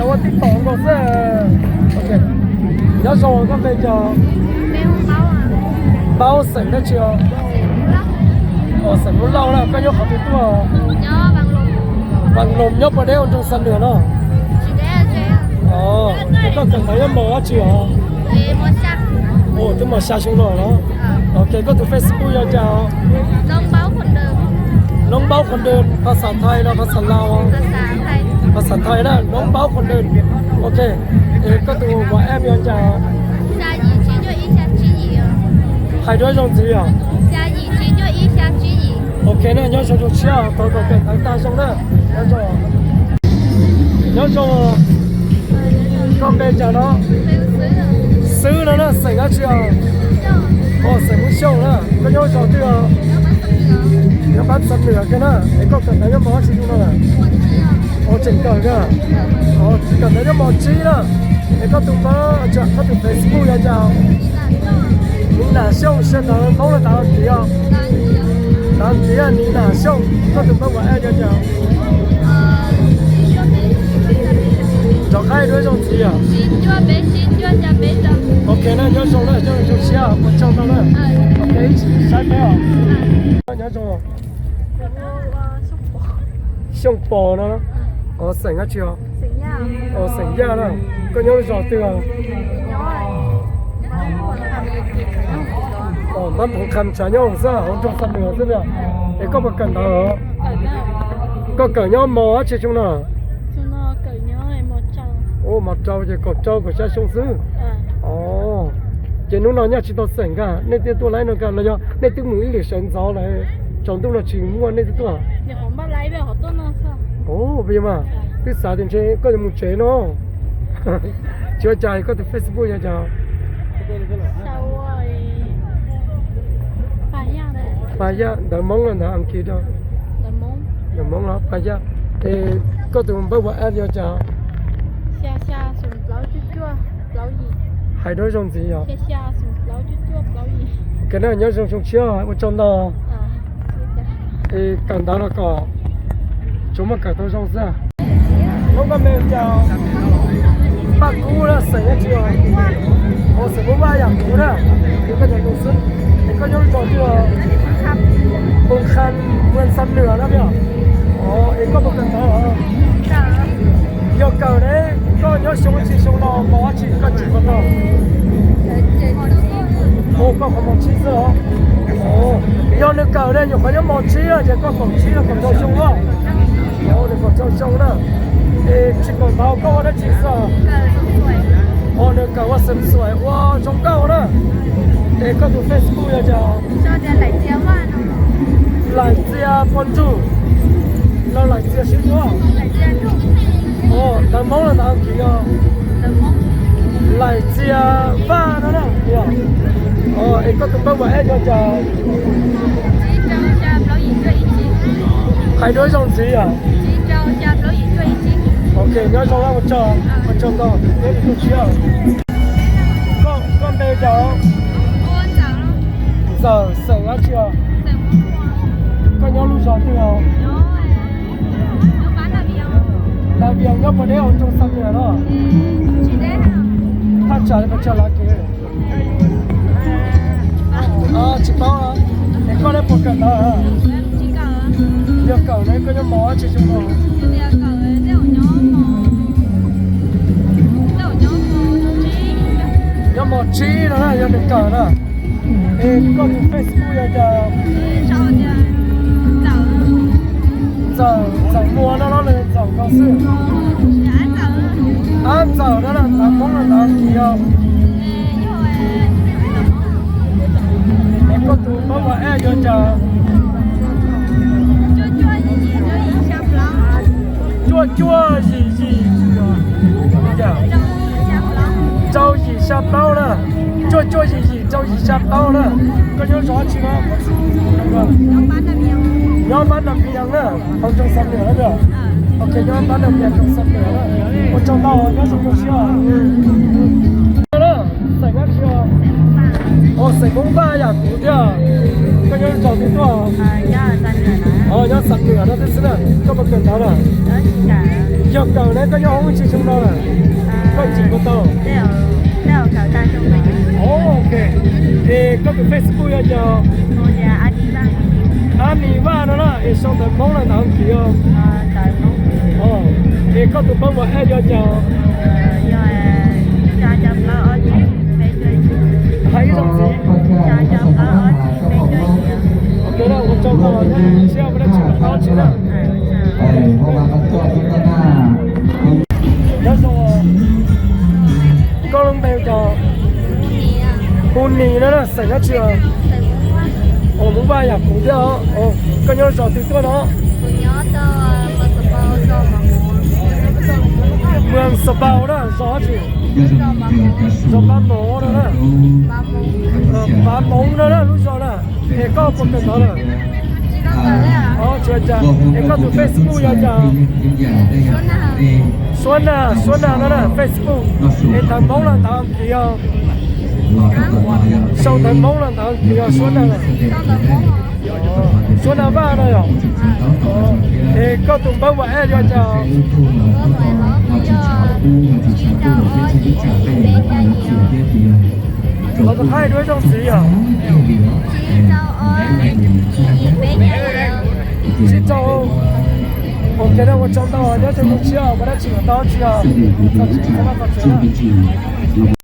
Ua tib tom nkaus xwb. Nyob zoo, koj npe cas? Npaub, xeem dab tsi os? Xeem Hmoob Lauj na. Koj nyob qhov twg tuaj? Vas Loos, nyob puas deb ua nroog Xam Nuam no? Koj kawm ntawv nyob mos dab tsi os? Twb mos xya xyoo no los? Ok, koj tus Facebook yog cas? Noob Npaub Qhua Dwm, phas xas Thaib los phas xas Laus? Phas xas Thaib na, Noob Npaub Qhua Dwm. Ok, koj tus WhatsApp yog cas? Hais dua zoo ntxiv os. Ok na, nyob zoo zoo siab, thov kom kawm ntawv tag zoo na. Nyob zoo. Koj npe cas no? Xwb no na, xeem dab tsi os? Xeem Hmoob Xyooj na. Koj nyob zos twg os? Nyob Pab Xam Nuam kiag na. Es koj kawm ntawv nyob mos dab tsi xyoo no? Tseem kawm na. Kawm ntawv nyob mos tsib na. Es koj tus npawb, koj tus Facebook yog cas? Nis Nam Xyooj, sawv daws Hmoob los ntawv kiv os. Ntawv kiv Nis Nam Xyooj. Koj tus npawb WhatsApp yog cas? Rov qab dua zoo ntxiv os. Ok na, nyob zoo na, nyob zoo siab, ua tsaug ntau na. Ok, ib tsam saib peb os. Nyob zoo. Xyooj Pos no. Xeem dab tsi os? Xeem Yaj na. Koj nyob zos twg os? Npab Phoov Qha Tshav, nyob hauv xwb, hauv nroog Xam Nuam xwb tiag. Es koj puas kawm ntawv os? Koj kawm nyob mos dab tsi xyoo no? Ua mos rau ces kaum rau kaum xya xyoo xwb. Ces hnub no nyaj tsis tau xeem kag, nej thiaj tuaj laib no kag los yog nej twb mus ib lwm sawv ntxov lawm, tsaus ntuj no tsis muaj nej thiaj tuaj? Mas twb xav tias ntshe koj yuav mus tsev no. Tsis ua cas, koj tus Facebook yog cas? Pab Yaj, ntawv Hmoob los ntawv Askiv rau? Ntawv Hmoob los Pab Yaj. Es koj tus npawb WhatsApp yog cas? Hais dua zoo ntxiv os. Kawm na, nyob zoo zoo siab, ua tsaug ntau. Es kawm ntawv los kom tsuas muaj kawm tau zoo xwb. Hnub koj npe cas? Paj Kub na, xeem dab tsi os? Xeem Hmoob Vaj yam kuv na. Koj cov tus xwb. Es koj nyob lub zos twg os? Phoov Qha, Muas Xam Nuam na. Es koj puas kawm ntawv? Yog kawm ne, koj nyob xyoo dab tsi xyoo no, mos dab tsi koj tsis kawm tau? Koj qhov mos tsib xwb os. Yog nws kawm ne, nyuam qhuav nyob mos tsib ces koj kaum tsib los kaum rau xyoo os. Nws kaum rau xyoo na. Es tsis kawm ntawv koj ua dab tsi xwb? Nws kawm ua xeem xuaim ua zoo nkauj na. Es koj tus Facebook yog cas? Laim Txia Pov Ntsug los Laim Txia Sib Ncuab? Ntawv Hmoob los ntawv Askiv os? Laim Txia Vaj no na. Es koj tus npawb WhatsApp yog cas? Hais dua zoo ntxiv yom. Ok, nyob zoo, ua tsaug ntau, nyob zoo siab. Koj npe cas? Ntxawm, xeem dab tsi os? Koj nyob lub zos twg os? Ntav Vias, nyob puas deb hauv nroog Xam Nuam no? Thaj tsam li pes tsawg lawm kev? Tsis paub. Es koj neb puas kawm ntawv? Yog kawm ne, koj nyob mos dab tsi xyoo no? Nyob mos tsib no na, yog nws kawm na. Es koj tus Facebook yog cas? Ntxawm, Ntxawm Muas no los Ntxawm Nkauj xwb? Ab, Ntxawm no na, ntawv Hmoob los ntawv Askiv os? Es koj tus npawb WhatsApp yog cas? Cuaj cuaj yim yim, rau yim xya plaub na. Cuaj cuaj yim yim rau yim xya plaub na. Koj nyob zos tsi no? Nyob Pab Nam Vias na, hauv nroog Xam Nuam na. Ok, nyob Pab Nam Vias, nroog Xam Nuam na. Ua tsaug ntau, nyob zoo zoo siab. Xeem dab tsi os? Xeem Hmoob Vaj yam kuv thiab. Koj nyob zos twg tuaj? Nyob Xam Nuam no xwb na. Koj puas kawm ntawv na? Yog kawm ne koj nyob hauv tsis xyoo no lawm? Koj tsis puas tau? Ok. Es koj tus Facebook yog cas? Ab Nis Vaj no na, es sau ntawv Hmoob los ntawv Askiv os? Es koj tus npawb WhatsApp yog cas? Hais ib zaug ntxiv. Ok, ua tsaug ntau, siab ua dab tsi los tau dab tsi na. Nyob zoo, koj lub npe hu cas? Hu Nis no na, xeem dab tsi? Hmoob Vaj yam kuv thiab os. Koj nyob zos twg tuaj no? Mws Xapaus na, zos dab tsi? Zos Pab Mov no na. Pab Hmoob no na lub zos na. Es koj puas kawm ntawv lawm? Es koj tus Facebook yog cas? Suab Nag, Suab Nag no na Facebook. Es ntawv Hmoob los ntawv Askiv os? Sau ntawv Hmoob los ntawv Askiv os Suab Nag? Suab Nag Vaj no yog? Es koj tus npawb WhatsApp yog cas? Qhov tus hais dua ib zaug ntxiv yog? Sib tau. Ok, ua tsaug ntau, nyob zoo tus tshiab, muaj dab tsi los tau dab tsi os. Txog tsis txog vaj txog tsev na.